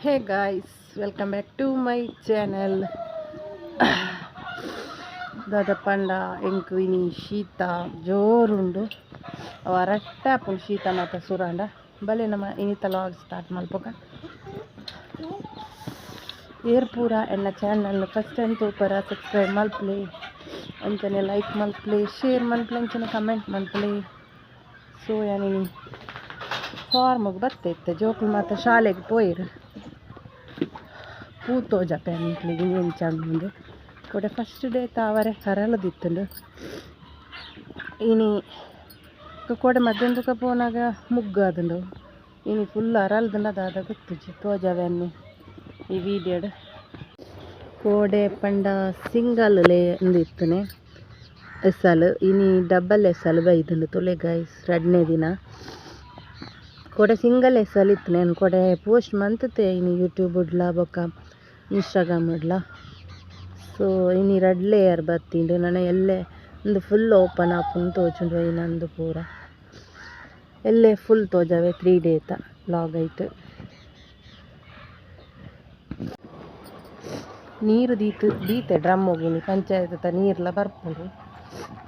Hey guys, welcome back to my channel. ದಾದ ಪಂಡ ಎಂಕ್ ಇನಿ ಶೀತ ಜೋರುಂಡು ಅವು ಅರಟ್ಟೆ ಆಪುಂಡು ಶೀತ ಮಾತ ಸುರಾಂಡ ಬಲೆ ನಮ್ಮ ಇನಿತ ಲಾಗ್ ಸ್ಟಾರ್ಟ್ ಮಲ್ಪೊಕ ಏರ್ ಪೂರ ಎನ್ನ ಚಾನಲ್ ಫಸ್ಟ್ ಟೈಮ್ ತೂಪರ ಸಬ್ಸ್ಕ್ರೈಬ್ ಮಲ್ಪಲೆ ಅಂಚನೆ ಲೈಕ್ ಮಲ್ಪಲೆ ಶೇರ್ ಮಲ್ಪಲೆ ಅಂಚನೆ ಕಮೆಂಟ್ ಮಲ್ಪಲೆ. ಸೊ ಯಾನಿನಿ ಫಾರ್ಮಿಗೆ ಬತ್ತೆ ಇತ್ತೆ ಜೋಕುಲು ಮಾತ ಶಾಲೆಗೆ ಪೋಯಿರು ಪೂ ತೋಜಪೆ ನಿಕ್ಲೆಗ್ ಎಂಚ ಉಂಡು ಕೊಡೆ ಫಸ್ಟ್ ಡೇ ತಾವರೆ ಅರಳದಿತ್ತುಂಡು ಇನಿ ಕೋಡೆ ಮಧ್ಯಾಹ್ನದಕ ಪೋನಾಗ ಮುಗ್ಗಾದುಂಡು ಇನಿ ಫುಲ್ ಅರಲ್ದುಂಡ ದಾದ ಗೊತ್ತುಜಿ ತೋಜವೆ ಅನ್ನಿ ಈ ವೀಡಿಯೋಡ್. ಕೋಡೆ ಪಂಡ ಸಿಂಗಲ್ ಲೇ ಉಂದು ಇತ್ತುನೆ ಎಸ್ಸಲ್ ಇನಿ ಡಬಲ್ ಎಸ್ಸಲ್ ಬೈದುಂಡು ತುಲೆ ಗೈಸ್ ರಡ್ನೇ ದಿನ. ಕೋಡೆ ಸಿಂಗಲ್ ಎಸ್ಸಲ್ ಇತ್ತುನೆ ಕೋಡೆ ಪೋಸ್ಟ್ ಮಂತತೆ ಇನಿ ಯೂಟ್ಯೂಬ್ ಉಡ್ಲ ಬೊಕ್ಕ ಇನ್ಸ್ಟಾಗ್ರಾಮ್ ಉಡ್ಲ. ಸೊ ಇನಿ ರಡ್ ಲೇಯರ್ ಬತ್ತಿಂಡು ನನ ಎಲ್ಲೆ ಉಂದು ಫುಲ್ ಓಪನ್ ಆಪುಂಡು ತೋಜುಂಡು ಐನಂದು ಪೂರ ಎಲ್ಲೆ ಫುಲ್ ತೋಜವೆ 3 ಡೇತ ಲಾಗ್ ಐಟ್. ನೀರು ದೀತು ದೀತೆ ಡ್ರಮ್ ಹೋಗಿನಿ ಪಂಚಾಯತ್ ನೀರ್ಲ ಬರ್ಪುಂಡು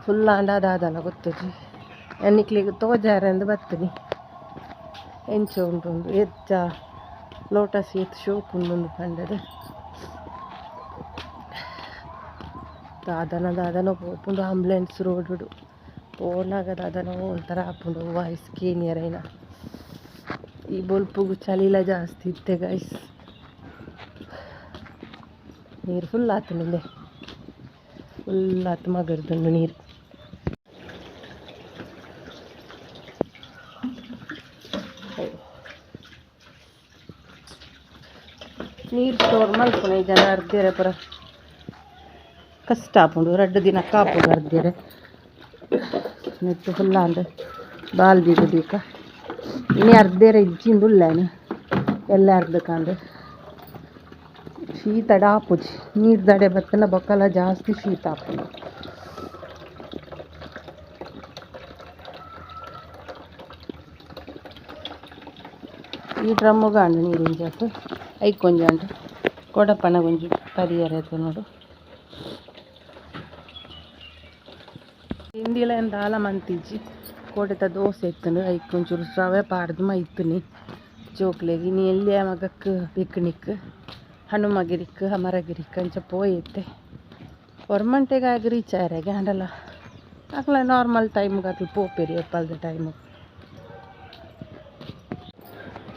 ಫುಲ್ ಆಂಡ ದಾದಲ ಗೊತ್ತುಜಿ ನಿಕ್ಲೆಗ್ ತೋಜಾರೆಂದು ಬತ್ತಿನಿ ಎಂಚ ಉಂಟು ಉಂದು ಎಚ್ಚ ಲೋಟಸ್ ಏತ್ ಶೋಕ್ ಉಂಡು ಪಂಡದು ದಾದನ ದಾದನ ಪೋಪುಂಡು ಆಂಬುಲೆನ್ಸ್ ರೋಡುಡು ಪೋನಾಗ ದಾದನ ಒಂಥರ ಆಪುಂಡು ವಾಯ್ಸ್ ಕೇನಿಯರೈನ ಈ ಬೊಲ್ಪುಗು ಚಳಿಲ ಜಾಸ್ತಿ ಇತ್ತೆ ಗೈಸ್. ನೀರು ಫುಲ್ ಆತುಂಡೆ ಫುಲ್ ಆತು ಮಗರ್ದುಂಡು ನೀರು. ನೀರು ಸ್ಟೋರ್ ಮಲ್ಪುನ ಈ ಜನ ಅರ್ಧೇರೆ ಪೂರ ಕಷ್ಟ ಆಪುಂಡು ರಡ್ಡು ದಿನ ಕಾಪುಂಡು ಅರ್ಧೇರೆ ನೆಟ್ಟು ಫುಲ್ ಆಂಡ್ ಬಾಲ್ದಿಗ್ ದೀಕ ಇನಿ ಅರ್ಧೇರೆ ಇಜ್ಜಿಂದು ಉಲ್ಲೇನು ಎಲ್ಲ ಅರ್ಧಕಾಂಡ್ ಶೀತಡ ಆಪುಜಿ ನೀರು ದಡೆ ಬತ್ತನ ಬೊಕ್ಕಲ ಜಾಸ್ತಿ ಶೀತ ಆಪುಂಡು. ಈ ಡ್ರಮ್ಮುಗ ಆಂಡ್ ನೀರಿಂಜಾತ್ ಐಕ್ ಒಂಜಿ ಆಂಡ್ ಕೊಡಪನ ಒಂಜಿ ಪರಿಯರ ನೋಡು. ತಿಂಡಿಲ ದಾಲ ಮಂತಿಜ್ಜಿ ಕೋಡೆತ ದೋಸೆ ಇತ್ತುಂಡು ಐಕ್ ಒಂಚೂರು ರವೆ ಪಾಡ್ದು ಮೈತುನಿ ಜೋಕ್ಲೆಗ್ ಇನಿ ಎಲ್ಯ ಮಗಕ್ ಪಿಕ್ನಿಕ್ ಹನುಮಗಿರಿಕ್ ಅಮರಗಿರಿಕ್ ಅಂಚ ಪೋಯಿತ್ತೆ ಒರ್ಮಂಟೆಗ್ ಆಗ್ ರೀಚ್ ಆಯೆರೆಗೆ ಆಂಡಲ ಅಕ್ಲ ನಾರ್ಮಲ್ ಟೈಮ್ಗೆ ಅಕ್ಲು ಪೋಪೆರ್ ಏಪಲ್ದ ಟೈಮ್.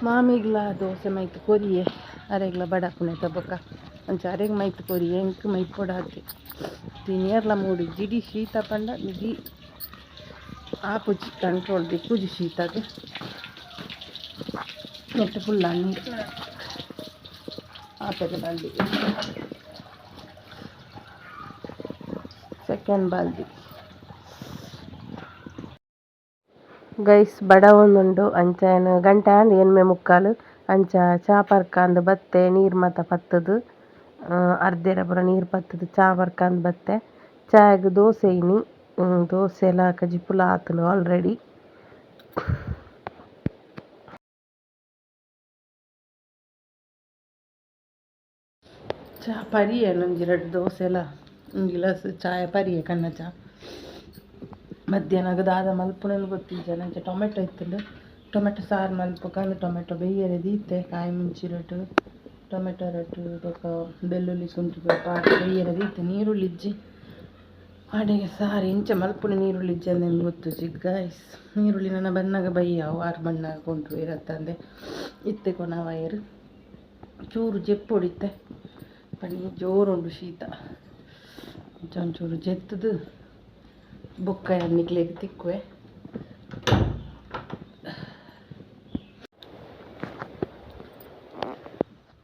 ಮಾಮಿಗ್ಲ ದೋಸೆ ಮೈತ್ ಕೊರಿಯೆ ಅರೆಗ್ಲ ಬಡಪುನೆತ ಬೊಕ್ಕ ಅಂಚ ಅರೆಗ್ ಮೈತ್ ಕೊರಿಯೆ ಎಂಕ್ ಮೈಪೊಡಾತೆ ತಿನಿಯರ್ಲ ಮೂಡಿ ಜಿಡಿ ಶೀತ ಪಂಡ ಮಿಗಿ ಆಪುಜಿ ಕಂಟ್ರೋಲ್ ದಿಕ್ಕುಜಿ ಶೀತಗ್ ನೆಟ್ ಫುಲ್ ನೀರು ಆಪೆದ ಬಾಲ್ದಿ ಸೆಕೆಂಡ್ ಬಾಲ್ದಿ. ಗೈಸ್ ಬಡವೊಂದುಂಡು ಅಂಚ ಯಾನ್ ಗಂಟೆ ಆಂಡ್ ಎಣ್ಮೆ ಮುಕ್ಕಾಲು ಅಂಚ ಚಾ ಪರ್ಕಂದ್ ಬತ್ತೆ ನೀರು ಮಾತ ಪತ್ತುದು ಅರ್ಧೆರ ಪೂರ ನೀರು ಪತ್ತುದು ಚಾ ಪರ್ಕಂದ್ ಬತ್ತೆ. ಚಾಯಗ್ ದೋಸೆ ಇನಿ ದೋಸೆಲ ಕಜಿಪುಲ ಆತುಂಡು ಆಲ್ರೆಡಿ. ಚಾ ಪರಿಯೆ ಒಂಜಿ ರಡ್ಡ್ ದೋಸೆಲ ಒಂಜಿ ಗ್ಲಾಸ್ ಚಾಯ್ ಪರಿಯೆ ಕಣ್ಣ ಚಾ. ಮಧ್ಯಾಹ್ನಗ್ ದಾದ ಮಲ್ಪುನೆಂದ್ ಗೊತ್ತಿಜ್ಜಿ ಅಂಚ ಟೊಮೆಟೊ ಇತ್ತುಂಡು ಟೊಮೆಟೊ ಸಾರು ಮಲ್ಪುಕ ಟೊಮೆಟೊ ಬೇಯರೆ ದೀತೆ ಕಾಯಿ ಮುಂಚಿ ರಡ್ಡ್ ಟೊಮೆಟೊ ರಡ್ಡ್ ಬೊಕ್ಕ ಬೆಳ್ಳುಳ್ಳಿ ಶುಂಠಿ ಪಾಡ್ದ್ ಬೇಯರೆ ದೀತೆ ನೀರುಳ್ಳಿ ಇಜ್ಜಿ ಅಡೆಗೆ ಸಾರು ಇಂಚ ಮಲ್ಪುನೆ ನೀರುಳ್ಳಿ ಇಜ್ಜಿ ಅಂದ್ ಗೊತ್ತುಜಿ ಗೈಸ್. ನೀರುಳ್ಳಿ ನನ ಬನ್ನಗ ಬಯ್ಯ ಆರು ಬಣ್ಣಗ ಕೊಂಡ್ರು ಅತ್ತಂದೆ ಇತ್ತೆ ಕೊನವಾಯೆರ್ ಚೂರು ಜೆಪ್ಪೊಡು ಇತ್ತೆ ಪನಿ ಜೋರುಂಡು ಶೀತ ಅಂಚ ಒಂಚೂರು ಜೆತ್ತುದು ಬೊಕ್ಕ ನಿಕ್ಲೆಗ್ ತಿಕ್ಕುವೆ.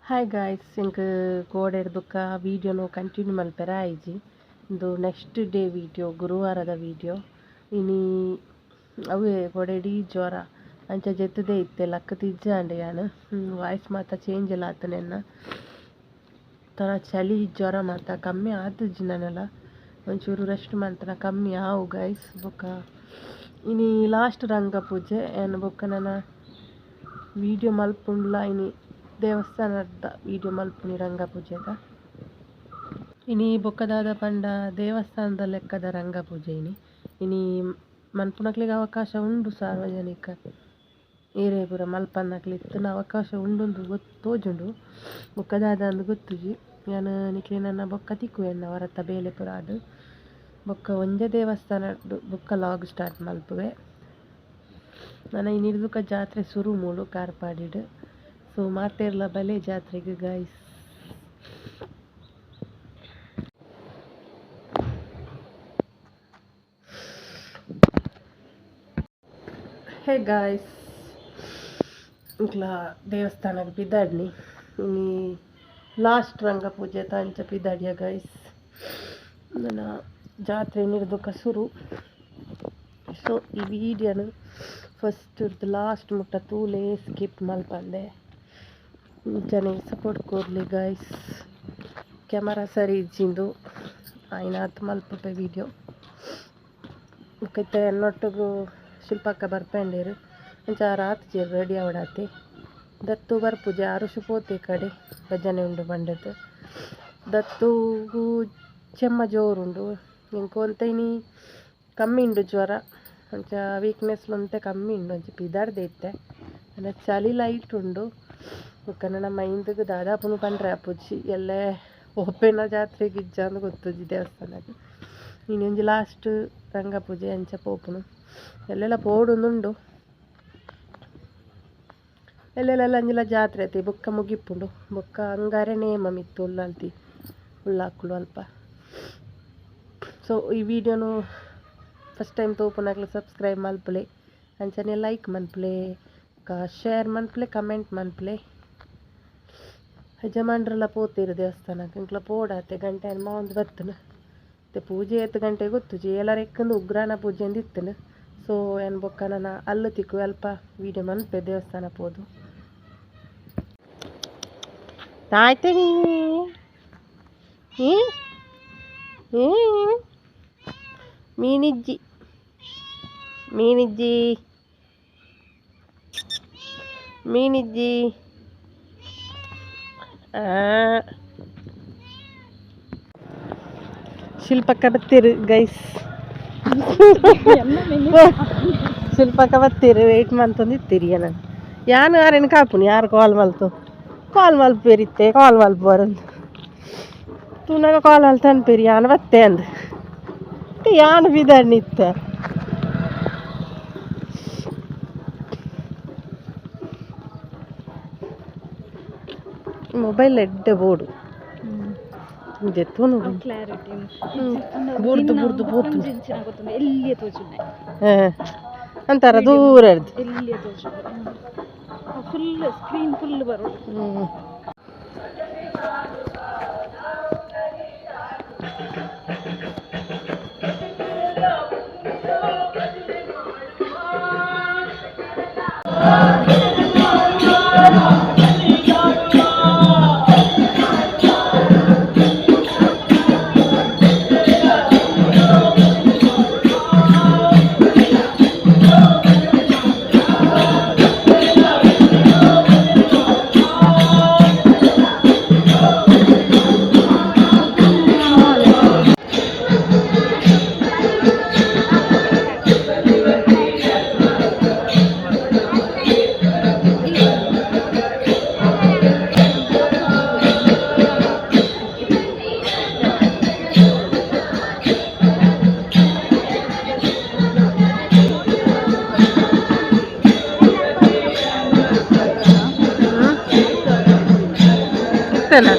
ಹಾಯ್ ಗಾಯ್ಸ್, ಎಂಕ್ ಕೋಡೆಡ್ ಬೊಕ್ಕ ವೀಡಿಯೋನು ಕಂಟಿನ್ಯೂ ಮಲ್ಪೆರೆ ಆಯಿಜಿ. ಇಂದು ನೆಕ್ಸ್ಟ್ ಡೇ ವೀಡಿಯೋ ಗುರುವಾರದ ವೀಡಿಯೋ. ಇನಿ ಅವೇ ಕೋಡೆ ಇಡೀ ಜ್ವರ ಅಂಚ ಜೆತ್ತುದೇ ಇತ್ತೆ ಲಕ್ಕ್ ಇಜ್ಜಾಂಡ್ ಯಾನ್ ವಾಯ್ಸ್ ಮಾತ ಚೇಂಜ್ ಎಲ್ಲ ಆತುಂಡು ಎನ್ನ ತರ ಚಳಿ ಜ್ವರ ಮಾತ ಕಮ್ಮಿ ಆತುಜಿ ನನಲ ಒಂಚೂರು ರೆಸ್ಟ್ ಮಂತನ ಕಮ್ಮಿ ಆವು ಗೈಸ್. ಬೊಕ್ಕ ಇನಿ ಲಾಸ್ಟ್ ರಂಗ ಪೂಜೆ ಯಾನ್ ಬೊಕ್ಕ ನನ ವೀಡಿಯೋ ಮಲ್ಪುಂಡ್ಲ ಇನಿ ದೇವಸ್ಥಾನದ ವೀಡಿಯೋ ಮಲ್ಪುನಿ ರಂಗ ಪೂಜೆದ. ಇನಿ ಬೊಕ್ಕದಾದ ಪಂಡ ದೇವಸ್ಥಾನದ ಲೆಕ್ಕದ ರಂಗ ಪೂಜೆ ಇನಿ. ಇನಿ ಮನ್ಪುನಕ್ಲೆಗ್ ಅವಕಾಶ ಉಂಡು ಸಾರ್ವಜನಿಕ ಏರೇ ಪೂರ ಮಲ್ಪನ್ನಕ್ಲೆ ಇತ್ತಿನ ಅವಕಾಶ ಉಂಡುಂದು ಗೊತ್ತು ತೋಜುಂಡು. ಬೊಕ್ಕದಾದ ಅಂದ್ ಗೊತ್ತುಜಿ. ಯಾನ್ ನಿಕ್ಲೆನ ಬೊಕ್ಕ ತಿಕ್ಕುವೆ ಎನ್ನ ವರತ್ತ ಬೇಲೆ ಪೂರ ಆದ್. ಬೊಕ್ಕ ಒಂಜೇ ದೇವಸ್ಥಾನ ಬೊಕ್ಕ ಲಾಗ್ ಸ್ಟಾರ್ಟ್ ಮಲ್ಪುವೆ. ನನ ಇನಿರ್ದುಕ ಜಾತ್ರೆ ಸುರು ಮೂಲು ಕಾರ್ಪಾಡಿಡ್. ಸೊ ಮಾತೇರ್ಲ ಬಲೆ ಜಾತ್ರೆಗ್ guys. Hey guys, ಇಂಕ್ಲ ದೇವಸ್ಥಾನಗ್ ಪಿದಾಡ್ನಿ. ಇನಿ ಲಾಸ್ಟ್ ರಂಗ ಪೂಜೆ ಅಂಚ ಪಿದಾಡಿಯ ಗೈಸ್. ನನ ಜಾತ್ರೆ ಇನಿರ್ದುಕ ಸುರು. ಸೊ ಈ ವಿಡಿಯೋನು ಫಸ್ಟ್ ಲಾಸ್ಟ್ ಮುಟ್ಟ ತೂಲೆ ಸ್ಕಿಪ್ ಮಲ್ಪಂದೆ. ಇಂಚನೆ ಸಪೋರ್ಟ್ ಕೊರ್ಲೆ ಗೈಸ್. ಕ್ಯಾಮರಾ ಸರಿ ಇಜ್ಜಿಂದು ಆಯ್ನಾತ್ ಮಲ್ಪುಪೆ ವಿಡಿಯೋ. ಬೊಕ ಇತ್ತೆ ಎನ್ನೊಟ್ಟುಗು ಶಿಲ್ಪಕ್ಕ ಬರ್ಪೆಂಡೇರು ಅಂಚ ರಾತ್ರಿ ರೆಡಿ ಆವಡಾತೆ. ದತ್ತು ಬರ್ಪುಜೆ ಆರುಷು ಪೋತೆ ಕಡೆ ಭಜನೆ ಉಂಡು ಪಂಡದ್. ದತ್ತುಗು ಚೆಮ್ಮ ಜೋರುಂಡು. ಎಂಕ್ ಒಂತೆ ಇನಿ ಕಮ್ಮಿ ಉಂಡು ಜ್ವರ. ಅಂಚ ವೀಕ್ನೆಸ್ ಒಂತೆ ಕಮ್ಮಿ ಉಂಡು ಅಂಚ ಪಿದಾಡ್ದೆ ಇತ್ತೆ. ಅಂಡ ಚಳಿ ಲೈಟ್ ಉಂಡು. ಬೊಕ್ಕ ನನ ಮೈಂದ್ಗ್ ದಾದಾಪುನು ಪಂಡ್ರೆ ಆಪುಜಿ. ಎಲ್ಲೆ ಪೋಪೆನ ಜಾತ್ರೆಗ್ ಇಜ್ಜಾಂದ್ ಗೊತ್ತುಜಿ ದೇವಸ್ಥಾನಗ್. ಇನಿ ಒಂಜಿ ಲಾಸ್ಟ್ ರಂಗ ಪೂಜೆ ಅಂಚ ಪೋಪುನು. ಎಲ್ಲೆಲ್ಲ ಪೋಡುಂದುಂಡು. ಎಲ್ಲೆಲ್ಲ ಅಂಚಿಲ ಜಾತ್ರೆ ಅತಿ ಬೊಕ್ಕ ಮುಗಿಪುಂಡು. ಬೊಕ್ಕ ಅಂಗಾರೆ ನೇಮ ಮಿತ್ತು ಉಳ್ಳಾಲ್ತಿ ಉಳ್ಳಾಕುಲು ಅಲ್ಪ. ಸೊ ಈ ವಿಡಿಯೋನು ಫಸ್ಟ್ ಟೈಮ್ ತೋಪುನಕ್ಲು ಸಬ್ಸ್ಕ್ರೈಬ್ ಮಲ್ಪುಲೆ. ಅಂಚನೆ ಲೈಕ್ ಮನ್ಪುಲೆ, ಶೇರ್ ಮನ್ಪುಲೆ, ಕಮೆಂಟ್ ಮನ್ಪುಲೆ. ಯಜಮಾನ್ರೆಲ್ಲ ಪೋತೇರು ದೇವಸ್ಥಾನಕ್ಕೆ. ಇಂಕ್ಲ ಪೋಡಾತೆ ಗಂಟೆ ಮಾವೊಂದು ಬತ್ತುನು. ಮತ್ತೆ ಪೂಜೆ ಏತ್ ಗಂಟೆ ಗೊತ್ತುಜಿ. ಎಲ್ಲರ ಎಕ್ಕಂದು ಉಗ್ರಾಣ ಪೂಜೆ ಅಂದ್ ಇತ್ತುನು. ಸೊ ಏನ್ ಬೊಕ್ಕ ನನ ಅಲ್ಲು ತಿಕ್ಕು ಅಲ್ಪ ವೀಡಿಯೋ ಮನ್ಪೆ ದೇವಸ್ಥಾನ ಪೋದು. ತಾಯ್ತೀನಿ ಮೀನಿಜ್ಜಿ ಮೀನಿಜ್ಜಿ ಮೀನಿಜ್ಜಿ. ಶಿಲ್ಪಕ್ಕ ಬತ್ತೀರು ಗೈಸ್. ಶಿಲ್ಪಕ್ಕ ಬತ್ತೀರು ವೇಟ್ ಮಂತೊಂದಿತ್ತೀರಿ ನಾನು. ಯಾನು ಯಾರೇನು ಕಾಪುನಿ ಯಾರು ಕಾಲ್ ಮಲ್ತು ಕಾಲ್ ಮಲ್ಪೇರಿತ್ತೆ ಕಾಲ್ ಮಲ್ಪುವರಂದು ತೂನಾಗ ಕಾಲ್ ಮಲ್ತು ಅನ್ಪೇರಿ ಯಾನು ಬತ್ತೆ ಅಂದ್ ಯಾನು ಬಿದಣ್ಣಿತ್ತ. ಮೊಬೈಲ್ ಎಡ್ಡೆ ಬೋಡು ದೆತ್ತೊನು ಕ್ಲಾರಿಟಿ ಬುರ್ದು ಬುರ್ದು ಪೋತು ಎಲ್ಲಿಯ ತೋಜುಂಡೆ ಅಂತಾರ ದೂರ ಎಲ್ಲಿಯ ತೋಜುಂಡೆ full screen full ಬರೋದು. ಇತ್ತಲ್ಲ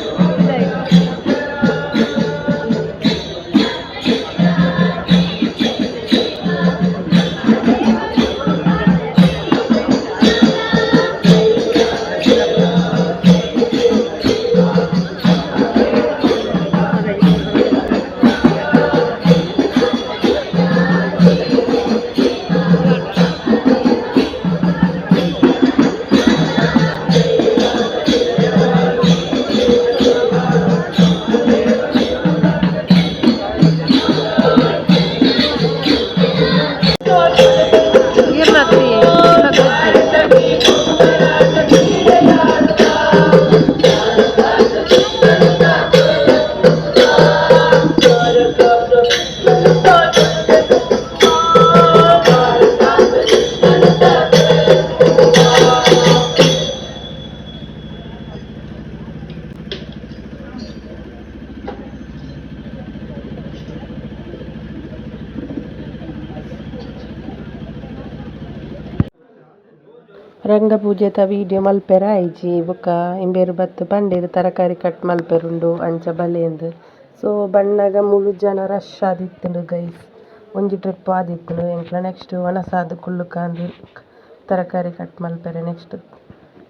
ರಂಗಪೂಜೆತ ವೀಡಿಯೊ ಮಲ್ಪೆರೆ ಆಯಿಜಿ ಬೊಕ ಇಂಬೆರ್ ಬತ್ತ್ ಪಂಡೆರ್ ತರಕಾರಿ ಕಟ್ ಮಲ್ಪೆರುಂಡು ಅಂಚ ಬಲೇಂದ್. ಸೊ ಬನ್ನಗ ಮುಲು ಜನ ರಶ್ ಆದಿತ್ತುಂಡು ಗೈಸ್. ಒಂಜಿ ಟ್ರಿಪ್ ಆದಿತ್ತುಂಡು ಎಂಕ್ಲ ನೆಕ್ಸ್ಟ್ ವನಸಾದ್ ಕುಲ್ಲುಕಾಂದ್ ತರಕಾರಿ ಕಟ್ ಮಲ್ಪೆರೆ ನೆಕ್ಸ್ಟ್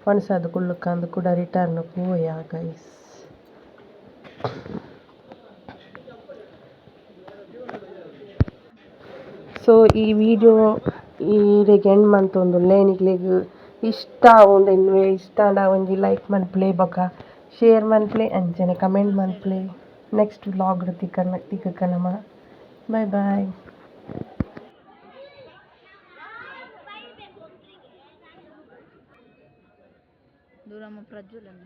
ವನಸಾದ್ ಕುಲ್ಲುಕಾಂದ್ ಕುಡ ರಿಟರ್ನ್ ಪೋಯ ಗೈಸ್. ಸೊ ಈ ವಿಡಿಯೋ ಈರೆಗ್ ಎಂಡ್ ಮಂತೊಂದುಲ್ಲೆ ನಿಕ್ಲೆಗ್ ಇಷ್ಟ ಆವೊಂದು ಎನ್ನುವೆ ಇಷ್ಟ ಆಂಡ ಒಂಜಿ ಲೈಕ್ ಮನ್ಪುಲೆ ಬೊಕ ಶೇರ್ ಮನ್ಪುಲೆ ಅಂಚನೆ ಕಮೆಂಟ್ ಮನ್ಪುಲೆ. ನೆಕ್ಸ್ಟ್ ವ್ಲಾಗ್ ತಿಕ್ಕನ ತಿಕ್ಕಕ ನಮ. Bye bye. ದೂರಮ್ಮ ಪ್ರಜ್ವಲನ್ನ.